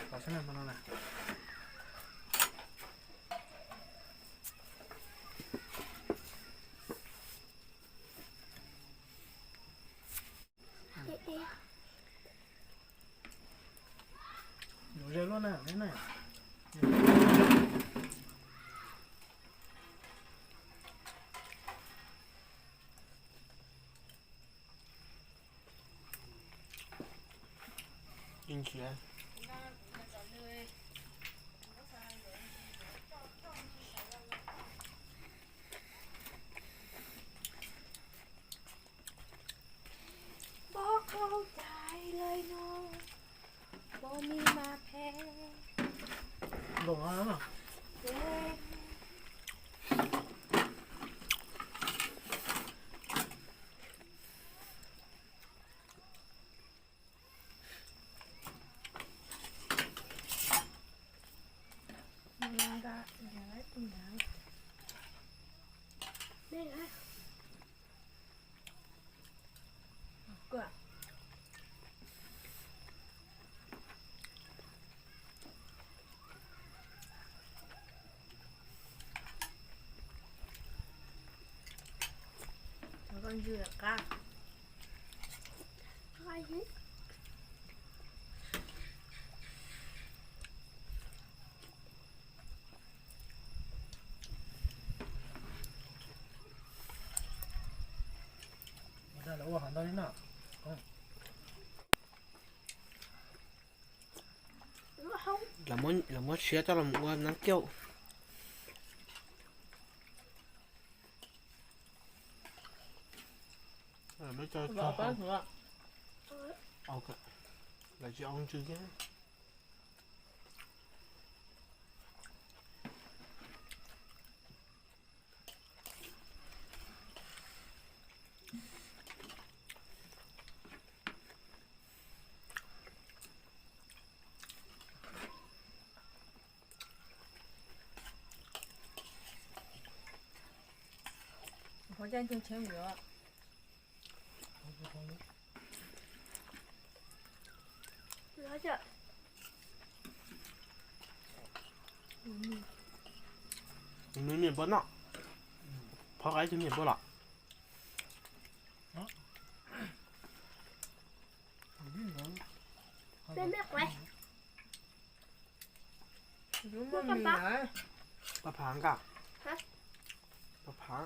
Kom sab na hmo no na. Luv ze luaj na, ne na. Npog qaug cai lawm no, npog mi mas phem. Nkaus no. Ua lawv ua hov ntau li no. Lawv muab siab coj los ua nab kiauj. Lawv tsis au ntsw thiab. Nws niam npua noj, qhov qab tus niam npua los. Pab phav nka, pab phav.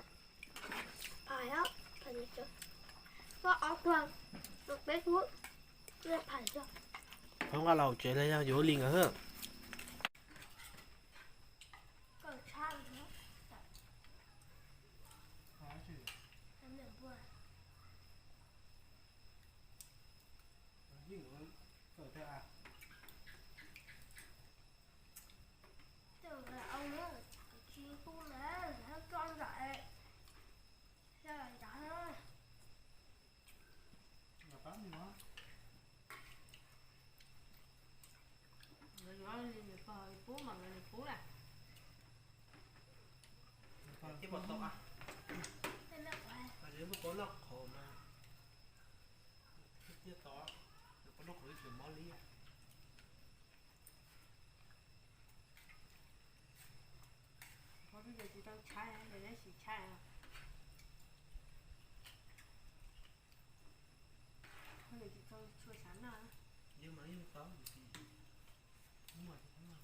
Phab nqa los tsev los yog yuav ua li nkawd hab. Nkawd yuav li niam pog pub mas nkawd li pub lawm. Thiab pom tau a, nkawd pub noj qhauv mas thiab tau, nkawd pub noj qhauv ib tug mob li. Qhov twg ces tsis tau tshaib, ces neb sim tshaib. Qhov twg tsis tau tshua xav noj. Yeej mas yeej tau, ub mas tsis tau noj.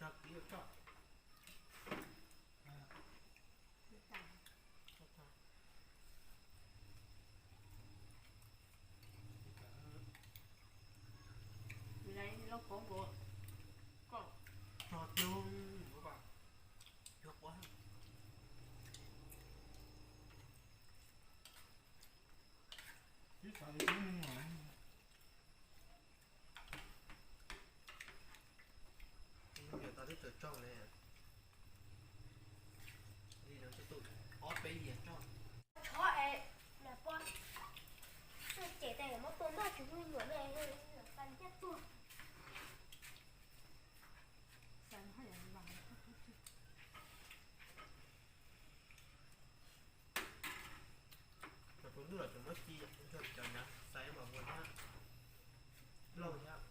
Tso kiv tso. Lauj kaub nkaus, koj tso coob, cuag quav. Twb xav li twb me nyuam. Tau twb tsaug tsaug li, li no tus ob peb yam tsaug. Tshuav es, niam pog, cem tas muab tua noj tsis muaj me nyuam ne, niam pog thiaj tuag. Cov tus ntuj los tseem muab ci, cov nyav xaiv mas ua thiab. Lauj thiab.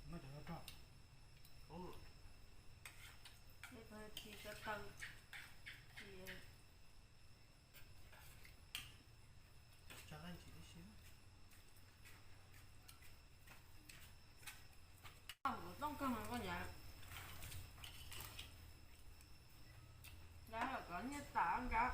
Noj cov rog. Tsis sawv taw. Tsa laj ntsis tib si. Kuv tooj kawg koj niam. Nrab los kov nyiaj tas nrab.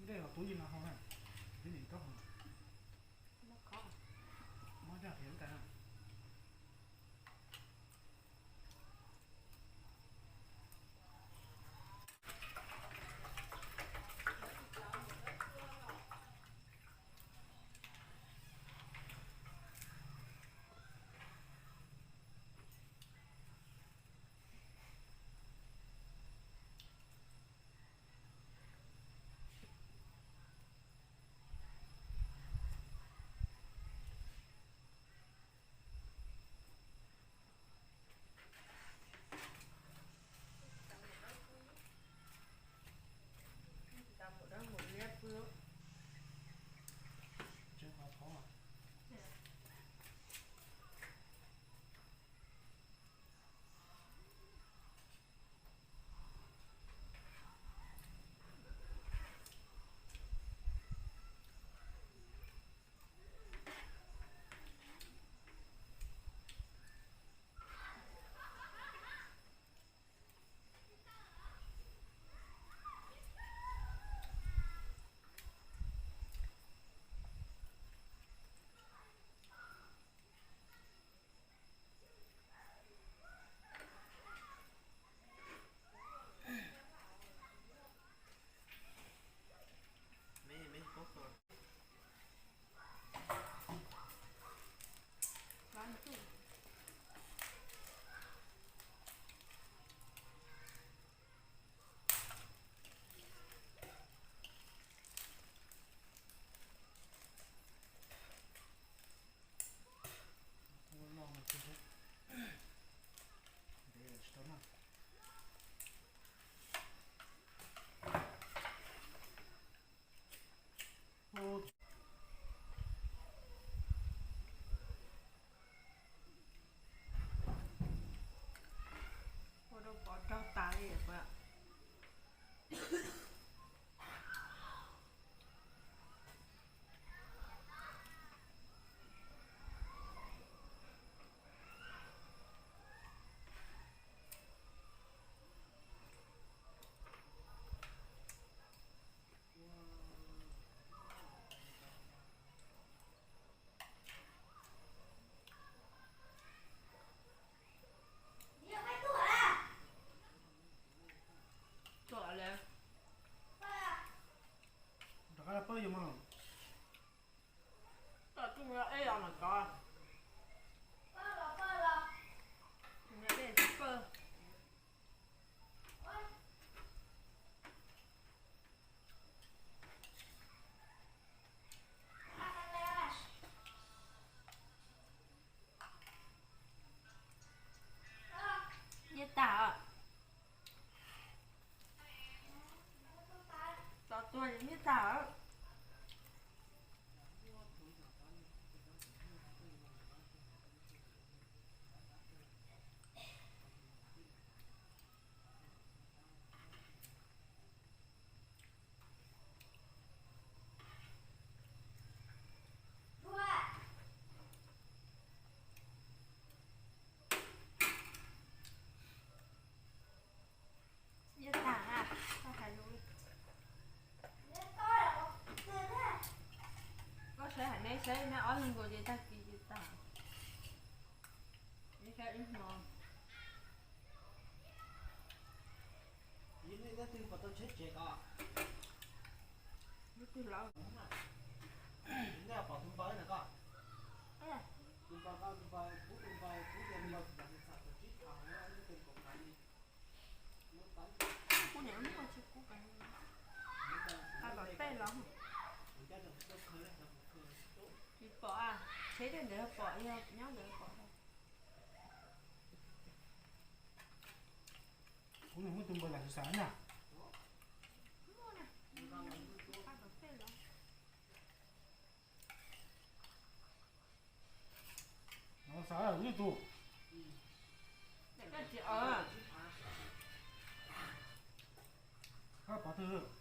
Dej los tub li no hau na, tib nim rau hau. Mob raj hiav tas. Ua rau pov rog tas li puas? Rov qab pawg yus mas. Tom tsuj eb los mas kov. Dej tsis pawg. Nyiaj tag. Tos tuag nyiaj tag. Nyiaj tag na, koj hais lus li. Koj saib hais neb saib neb ob leeg nkaus ces tag kis ces tag. Neb saib ib hmo. Ib leej neb twg pom tau tsheb tsev ko? Neb twg lawm? Neb pom tus npawg na ko? Tus npawg ko, tus npawg kub, tus npawg kub tias npawg txam txam tau tsib phav, neb twg pom npawg li? Kuv niam muaj tsis kub, hais kom tej los. Tsis pom a. Tsheb tej ntawd pom, yog nyob ntawd pom. Kuv muab tus npawg lam xav xav na. Xav ib tug. Koj pov twg?